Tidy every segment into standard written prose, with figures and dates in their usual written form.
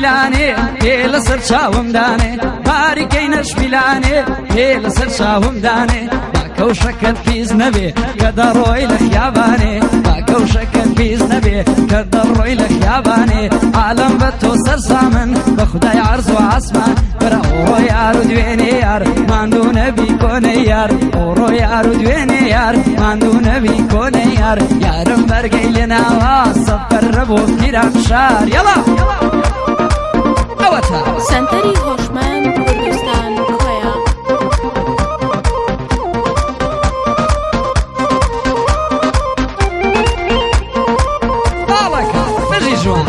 نەشمیلانێ پێ لەسەر چاوم دانێ، باریکەی نەشمیلانێ پێ لەسەر چاوم دانێ. با کەوشەکەت پیس نەبێ کە دەڕۆی لە خیابانێ، با کەوشەکەت پیس نەبێ کە دەڕۆی لە خیابانێ. عالەم بە تۆ سەرسامن بە خودای عەرز و عاسمان. برا ئەوڕۆ یار و دوێنێ یار، ماندوو نەبی کۆنە یار. ئەوڕۆ یار و دوێنێ یار، ماندوو نەبی کۆنە یار. یارم بەرگەی لێناوە سەفەرە بۆ پیران شار. یەڵا ئەوەتا. سەنتەری هۆشمەند کوردستان کۆیە. باڵەکە بژی جوان.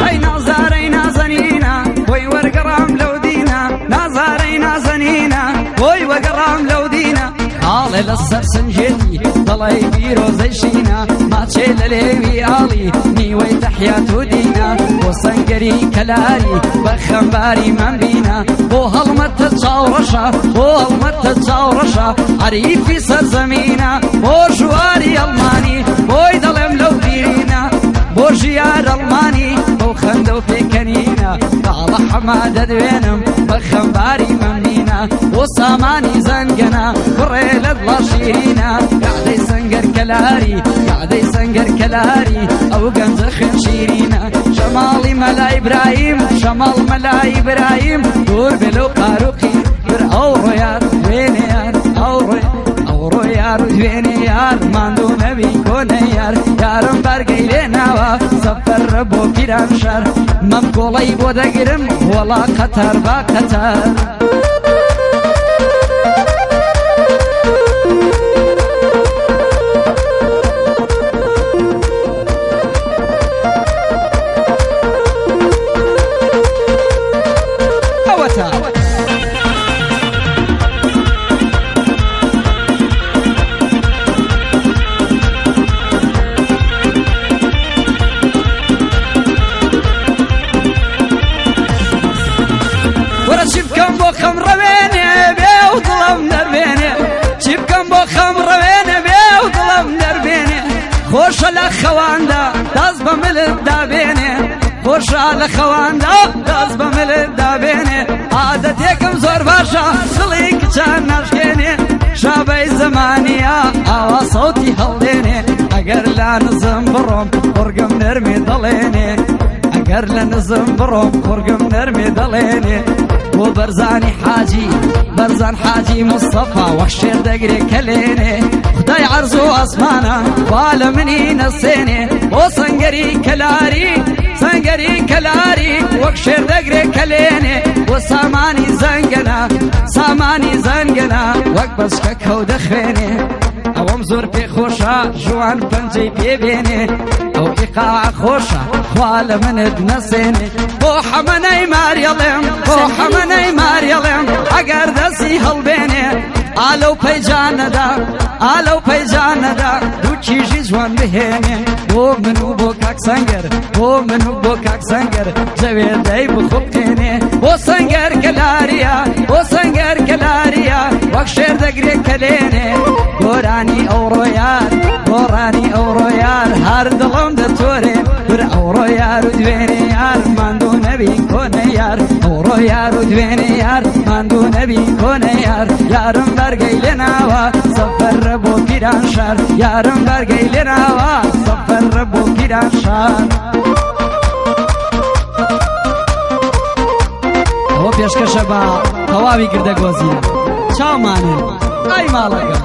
ئەی نازارەی نازەنینە بۆی وەرگەڕام لەو دینە، نازارەی نازەنینە بۆی وەگەڕام لەو دینە. خاڵێ لەسەر سنجێتی دەڵێی پیرۆزەی شینە، ماچێ لە لێوی ئاڵی نیوەی تەحیات و دینە. بۆ سەنگەری کەلاری بە خەمباری مەمبینە، بۆ هەڵمەتە چاوڕەشە، بۆ هەڵمەتە چاوڕەشە عەریفی سەرزەمینە. بۆ ژواری ئەڵمانی بۆی دەڵێم لەو دیرینە، بۆ ژیار ئەڵمانی بەو خەندە و پێکەنینە. باڵە حەمادە دوێنم بە خەمباری مەمنینە، بۆ سامانی زەنگەنە بڕێ لە دڵە شیرینە. قعدەی سەنگەر کەلاری، قعدەی سەنگەر کەلاری ئەو گەنجە خوێن شیرینە. شەماڵی مەلا ئیبراهیم، شەماڵ مەلا ئیبراهیم دوور بێ لەو قاروقی. بر ئەو ڕۆیار دوێنێ یار، ئەو ڕۆی ئەو ڕۆیار و دوێنێ یار، ماندوو نەبی کۆنە یار. یارم بەرگەی لێ ناوە سەفەرە بۆ پیران شار. مەم کۆڵەی بۆ دەگرم وەڵا قەتار با قەتار. ئەوەتا. وەرە چی بکەم بۆ خەم ڕەوێنێ بێ و دڵم دەربێنێ، چی بکەم بۆ خەم ڕەوێنێ بێ و دڵم دەربێنێ. خۆشە لە خەواندا دەست بە ملت دابێنێ، خۆشە لە خەواندا دەست بە ملت دابێنێ. عادەتێکم زۆر باشە دڵی کچان ناشکێنێ، شابەی زەمانیە ئاوا سەوتی هەڵدێنێ. ئەگەر لا نزم بڕۆم قوڕگم نەرمێ دەڵێنێ، ئەگەر لە نزم بڕۆم قوڕگم نەرمێ دەڵێنێ. بۆ بەرزانی حاجی، بەرزان حاجی مستەفا وەک شێر دەگرێ کەلێنێ. خدای عەرز و ئاسمانە وا لە منی نەسێنێ. بۆ سەنگەری کەلاری، سەنگەری کەلاری وەک شێر دەگرێ کەلێنێ. بۆ سامانی زەنگەنە، سامانی زەنگەنە وەک بەچکە کەو دەخوێنێ. ئەوەم زۆر پێخۆشە ژوان پەنجەی پێبێنێ، ئەو ئیقاع خۆشە خوا لە منت نەسێنێ. بۆ حەمەنەی ماریەڵێم، بۆ حەمەنەی ماریەڵێم ئەگەر دەستی هەڵبێنێ. ئالەو پەیجانەدا، ئالەو پەیجانەدا دوو کیژی جوان بهێنێ. بۆ من و بۆ کاک سەنگەر، بۆ من و بۆ کاک سەنگەر جەوێ دەی بخوڵقێنێ. بۆ سەنگەر کەلاریە، بۆ سەنگەر کەلاریە وەک شێر دەگرێ کەلێنێ. گۆرانی ئەوڕۆیار، گۆڕانی ئەوڕۆیار هەر دڵم دەتۆرێ. بر ئەوڕۆ یار و دوێنێ یار، ماندوو نەبی کۆنە یار. ئەوڕۆ یار و دوێنێ یار، ماندوو نەبی کۆنە یار. یارم بەرگەی لێناوە سەفەرە بۆ پیران شار، یارم بەرگەی لێناوە سەفەرە بۆ پیران شار. ئەوە پێشکەشە بە تەواوی گردە گۆزیە چاومانن ئای ماڵەکە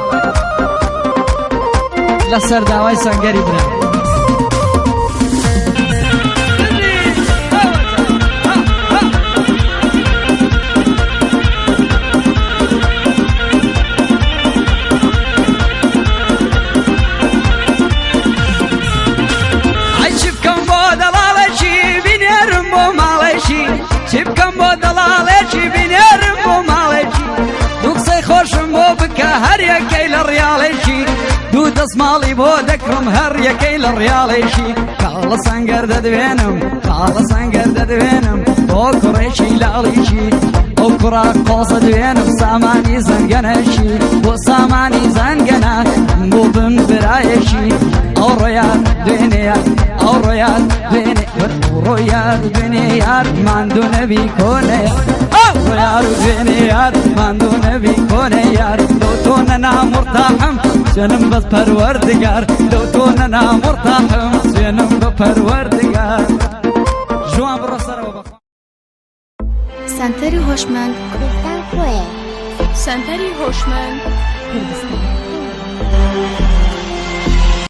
لەسەر داوای سەنگەری برا. ئای چی بکەم بۆ دەڵاڵێکی بینێرم بۆ ماڵێکی، چی بکەم بۆ دەڵاڵێکی بینێرم بۆ ماڵێکی. دوو قسەی خۆشم بۆ بکە هەر یەکەی لە ڕیاڵێکی، دوو دەسماڵی بۆ دەکڕم هەر یەکەی لە ڕیاڵێکی. کاڵە سەنگەر دەدوێنم، کاڵە سەنگەر دەدوێنم بۆ بۆ کوڕێکی لاڵیکی ئەو کوڕە قۆزە دوێنم سامانی زەنگەنەکی بۆ سامانی زەنگەنە بۆ بم برایەکی ئەو ڕۆیار دوێنێ ئەو ڕۆیار دوێنێ ڕۆیار دوێنێ یار ماندوو نەبی کۆنێ ئەو ڕۆیار دوێنێ یار ماندوو نەبی کۆنێ یار لۆ تۆ نەنا مرتاحم سوێنم بەس پەروەردگار لۆ تۆ نەنا مرتاحم سوێنم بە پەروەردگار جوان بڕۆ سەرەوە بەخوا. سەنتەری هۆشمەند کوردستان کۆیە. سەنتەری هۆشمەند کوردستان.